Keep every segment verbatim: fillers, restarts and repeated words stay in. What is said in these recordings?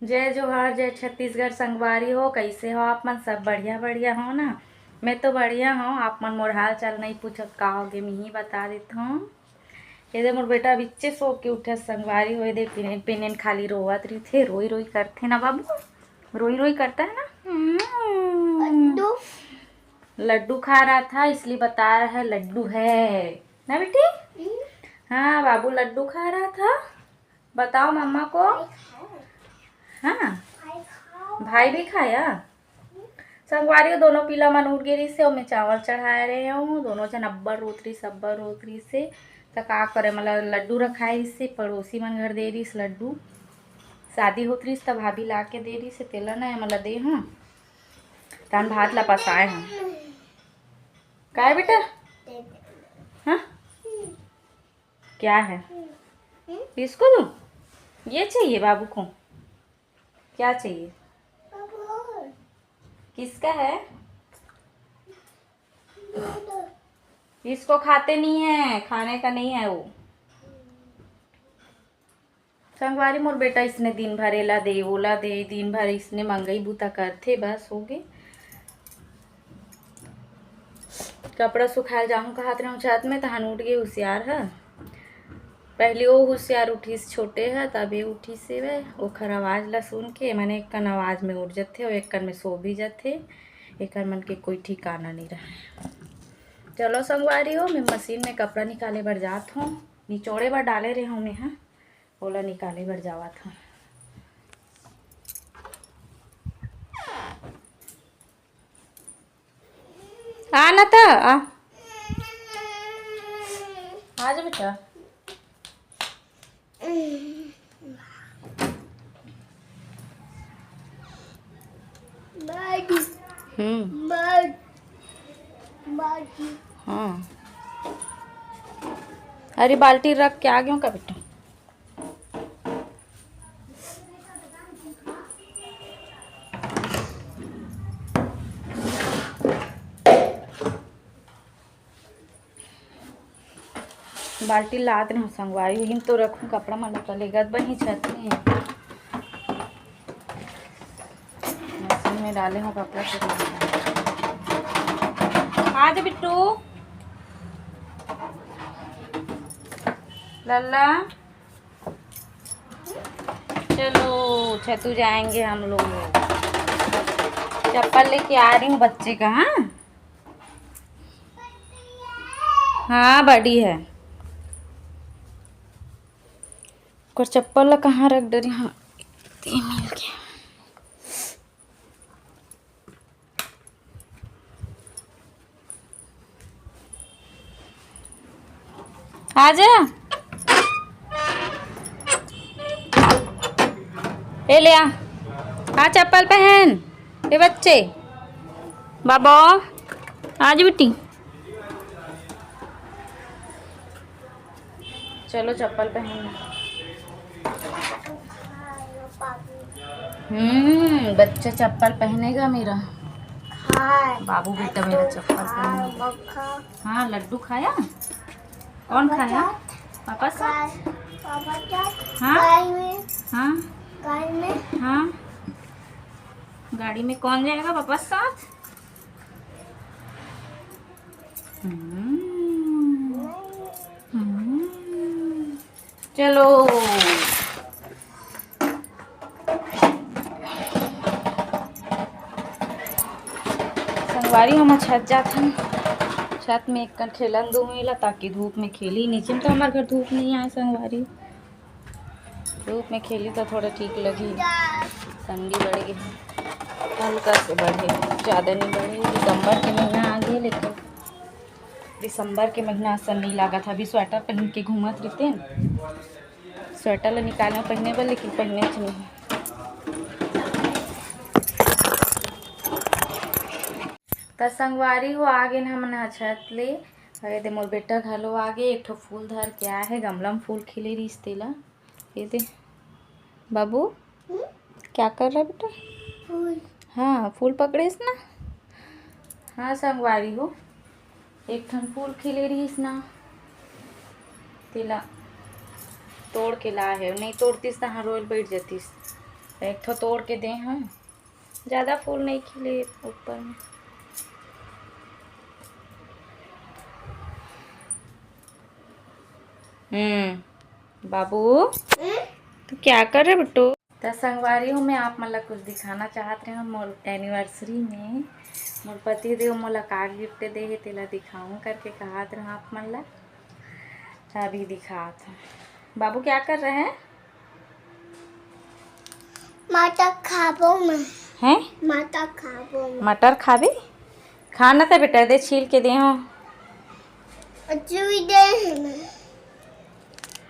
जय जोहार, जय छत्तीसगढ़ संगवारी हो। कइसे हो आप मन? सब बढ़िया, बढ़िया हो ना? मैं तो बढ़िया हूँ। आप मन मोर हाल चाल नहीं पूछत का होगे, मिही बता देत हूँ। ये दे मोर बेटा बिच्चे सो के उठे संगवारी हो, ये दे पिनेन पिनेन खाली रोवत रहिथे, रोई रोई करथे ना बाबू, रोई रोई करता है ना। हम्म। लड्डू। लड्डू खा रहा था, इसलिए बता रहा है लड्डू है ना बेटी। हम्म। हाँ बाबू, लड्डू खा रहा था। बताओ मम्मा को। हाँ, भाई भी खाया। संगवारी हो, दोनों पीला मन उठ गे रिहिस हे, ओमे चावल चढ़ाए रहे हूँ। दोनों जन अब्बड़ रोत रिहिस, अब्बड़ रोत रिहिस हे। त का करे, मतलब लड्डू रखाए रिहिस हे, पड़ोसी मन घर दे रिहिस लड्डू। शादी होत रिहिस त भाभी ला के दे रिहिस हे, तेला ना एमन ला दे हूँ। तान भात ला पसाए हूँ। काय बेटा? हाँ, क्या है? इसको दूँ? ये चाहिए बाबू को? क्या चाहिए? किसका है? इसको खाते नहीं है, खाने का नहीं है वो। संगवारी, मोर बेटा इसने दिन भर एला दे, ओला दे, दिन भर इसने मंगई बूता करथे, बस हो गे। कपड़ा सुखाए जाहूँ कहत रहूँ छत में, तहन उठ गे हुसियार ह। पहली वो हुसियार उठिस, छोटे ह, तब ये उठिस हेवय। ओखर आवाज ला सुन के, माने एक कन आवाज में उठ जथे अउ एक कन में सो भी जथे। एकर मन के कोई ठिकाना नहीं रहे। चलो संगवारी हो, मैं मशीन में कपड़ा निकाले बर जात हूँ, निचोड़े बर डाले रहे हूँ मैं, हाँ, ओला निकाले बर जावत हूँ। आ ना त, आ। आ जा बेटा। हम्म। हाँ। अरे, बाल्टी रख के आ गयो का बेटा? बाल्टी लात नहीं संगवारी, वही तो रखूँ कपड़ा मन ला, लेगत बही छत में। मशीन में डाले हूँ कपड़ा, फिर आ जा बिट्टू, लल्ला। चलो छतू जाएंगे हम लोग। चप्पल लेके आ रही हूँ बच्चे का। हाँ, हाँ बड़ी है। ओकर चप्पल ला कहाँ रख डरी? हाँ, ये मिल गया। आजा, ए ले आ, आ चप्पल पहन। ए बच्चे, बाबा, आज बेटी। चलो चप्पल पहन। हम्म, बच्चा चप्पल पहनेगा मेरा। हाँ। बाबू बेटा मेरा चप्पल पहनेगा। हाँ, लड्डू खाया। कौन खाया? पापा साथ। पापा साथ। हाँ। हाँ। हाँ। गाड़ी में कौन जाएगा पापा साथ? हम्म। हम्म। चलो संगवारी, हम छत जात हन। छत में एक कन खेलन दो मेला, ताकि धूप में खेली। नीचे में तो हमारे घर धूप नहीं आए संगवारी। धूप में खेली तो थोड़ा ठीक लगी। ठंडी बढ़ गई, हल्का से बढ़े, ज़्यादा नहीं बढ़े। दिसंबर के महीना आ गए, लेकिन दिसंबर के महीना असन नहीं लागत। अभी स्वेटर पहन के घूमत रहितेन। स्वेटर ला निकाले पहने बर, लेकिन पहने च नहीं। त संगवारी हो, आ गेन हमन ह छत ले। अरे दे, मोर बेटा घलो आ गे, एक ठो फूल धर के आए हे, गमला में फूल खिले रहिस तेला। ये दे बाबू, हम्म? क्या कर रहा है बेटा? फूल। हाँ, फूल पकड़ेस ना। हाँ संगवारी हो, एक ठन फूल खिले रहिस ना, तेला तोड़ के ला हे। नहीं तोड़तीस त हाँ रोयल बैठ जतीस। एक ठो तोड़ के दे हँव, ज्यादा फूल नहीं खिले ऊपर में। हम्म, बाबू, तू क्या कर रहे बिट्टू? त संगवारी हो, मैं आप मन ला कुछ दिखाना चाहत रहे हँव। मोर anniversary में मोर पति देव मोला का gift दे हे, तेला दिखाऊं करके कहत रहे हँव आप मन ला। त अभी दिखात हँव। बाबू क्या कर रहे हैं? मटर खाबो मैं। हैं? मटर खाबो मैं। मटर खाबे? खा ना त बेटा, दे छील के दे हँव। जुई दे हे मैं।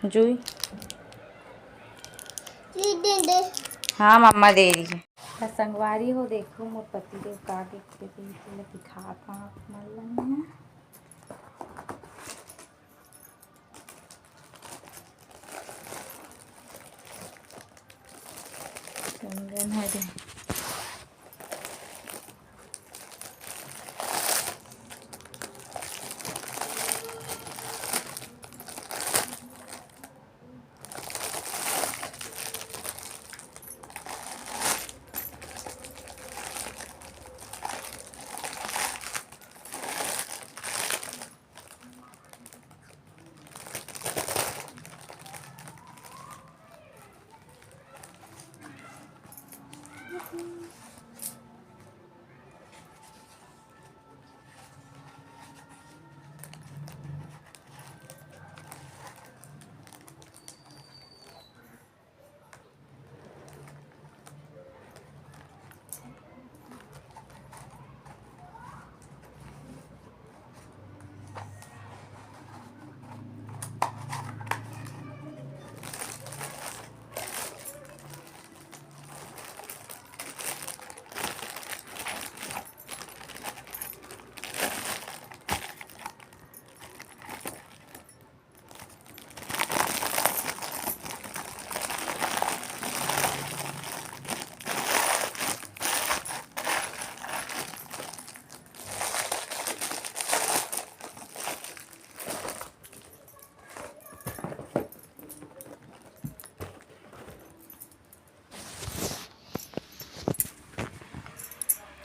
जुई? जुई दे दे। हाँ, मम्मा दे रही है। त संगवारी हो, देखो मोर पति देव का gift दे हे, तेला दिखात हँव आप मन ला। कंगन हरे।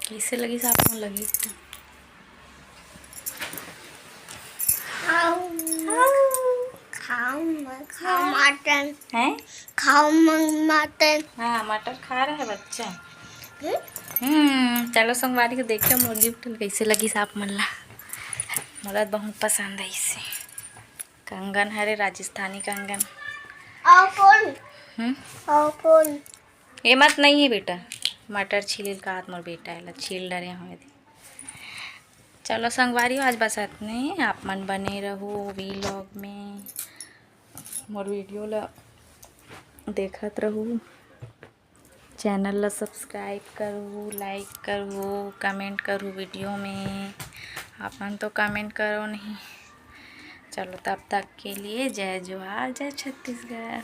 कइसे लगिस आप मन ला gift? खाऊ। खाऊ मैं, खाऊ मटन। हैं? खाऊ मैं मटन। हाँ, मटर खा रहे बच्चा। हम्म? हम्म, चलो संगवारी हो, देखो मोर gift ल कइसे लगिस आप मन ला। मोला बहुत पसंद आइस हे। कंगन हरे, राजस्थानी कंगन। अउ कौन? हम्म? अउ कौन? एमा त नहीं हे बेटा, मटर छीलिल काहत मोर बेटा, एला छील डरे हवे दे। चलो संगवारी हो, आज बस अतने, आप मन बने रहू vlog में, मोर video ला देखत रहू, channel ला subscribe करू, like करू, comment करू video में। आप मन तो comment करो नहीं। चलो तब तक के लिए जय जोहार, जय छत्तीसगढ़।